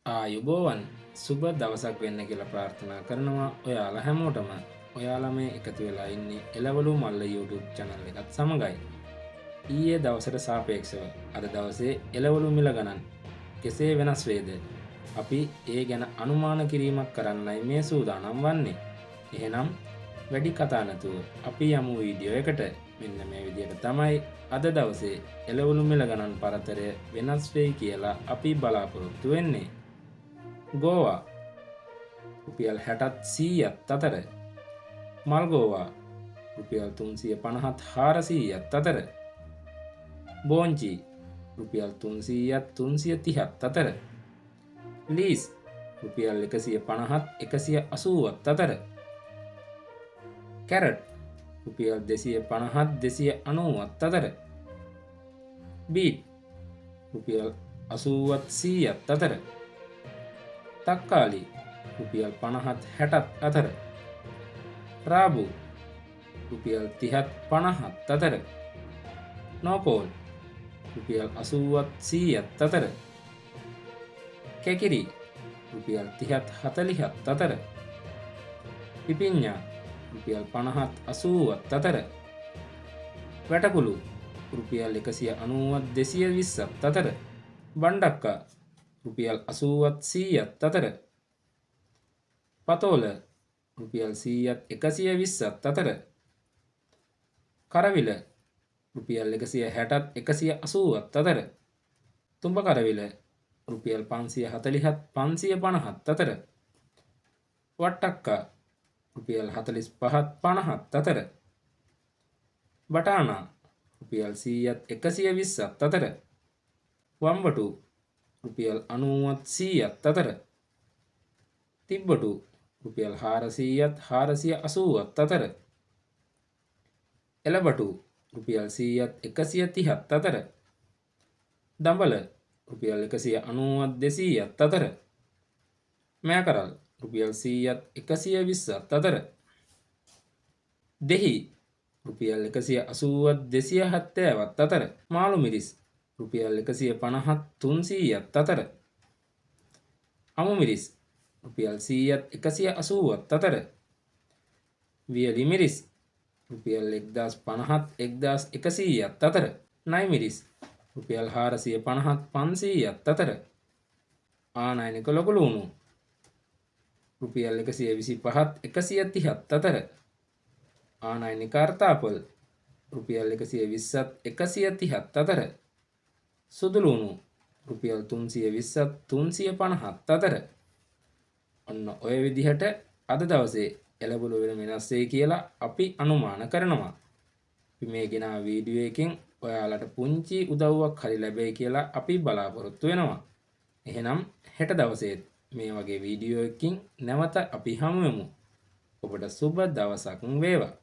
ආයුබෝවන්, සුබ දවසක් වෙන්න කියලා ප්‍රාර්ථනා කරනවා ඔයාලා හැමෝටම. ඔයාලා මේ එකතු වෙලා ඉන්නේ එළවලු මල්ල YouTube channel එකත් සමගයි. ඊයේ දවසට සාපේක්ෂව අද දවසේ එළවලු මිල ගණන් කෙසේ වෙනස් වේද? අපි ඒ ගැන අනුමාන කිරීමක් කරන්නයි මේ සූදානම් වන්නේ. එහෙනම් වැඩි කතා නැතුව අපි යමු වීඩියෝ එකට. මෙන්න මේ විදිහට තමයි අද දවසේ එළවලු මිල ගණන් පරතරය වෙනස් වෙයි කියලා අපි බලාපොරොත්තු වෙන්නේ. ගෝවා රුපියල් 60ත් 100ත් අතර, මල්ගෝවා රුපියල් 350ත් 400ත් අතර, බෝංචි රුපියල් 300ත් 330ත් අතර, ලීස් රුපියල් 150ත් 180ත් අතර, කැරට් රුපියල් 250ත් 290ත් අතර, බීට් රුපියල් 80ත් 100ත් අතර, තක්කාලි රුපියල් 50ත් 60ත් අතර, රාබු රුපියල් 30ත් 50ත් අතර, නෝකෝල් රුපියල් 80ත් 100ත් අතර, කැකිරි රුපියල් 30ත් 40ත් අතර, පිපිඤ්ඤා රුපියල් 50ත් 80ත් අතර, වැටකුළු රුපියල් 190ත් 220ත් අතර, බණ්ඩක්කා රුපියල් 80ත් 100ත් අතර, පතෝල රුපියල් 100ත් 120ත් අතර, කරවිල රුපියල් 160ත් 180ත් අතර, තුඹ කරවිල රුපියල් 540ත් 550ත් අතර, වට්ටක්කා රුපියල් 45ත් 50ත් අතර, බටානා රුපියල් 100ත් 120ත් අතර, වම්බටු රුපියල් 90ත් 100ත් අතර, තිබ්බටු රුපියල් 400ත් 480ත් අතර, එළබටු රුපියල් 100ත් 130ත් අතර, දඹල රුපියල් 190ත් 200ත් අතර, මෑකරල් රුපියල් 100ත් 120ත් අතර, දෙහි රුපියල් 180ත් 270ත් අතර, මාළු මිරිස් රුපියල් 150ත් 300ත් අතර, අමු මිරිස් රුපියල් 100ත් 180ත් අතර, වියලි මිරිස් රුපියල් 1050ත් 1100ත් අතර, නයි මිරිස් රුපියල් 450ත් 500ත් අතර, ආනයනික ලොකු ලූණු රුපියල් 125ත් 130ත් අතර, ආනයනික අර්තාපල් රුපියල් 120ත් 130ත් අතර, සුදු ලුණු රුපියල් 320ත් 350ත් අතර. ඔන්න ඔය විදිහට අද දවසේ එළවලු වෙන වෙනස් වෙයි කියලා අපි අනුමාන කරනවා. අපි මේ ගෙනා වීඩියෝ එකෙන් ඔයාලට පුංචි උදව්වක් හරි ලැබෙයි කියලා අපි බලාපොරොත්තු වෙනවා. එහෙනම් හෙට දවසේත් මේ වගේ වීඩියෝ එකකින් නැවත අපි හමු වෙමු. ඔබට සුබ දවසක් වේවා.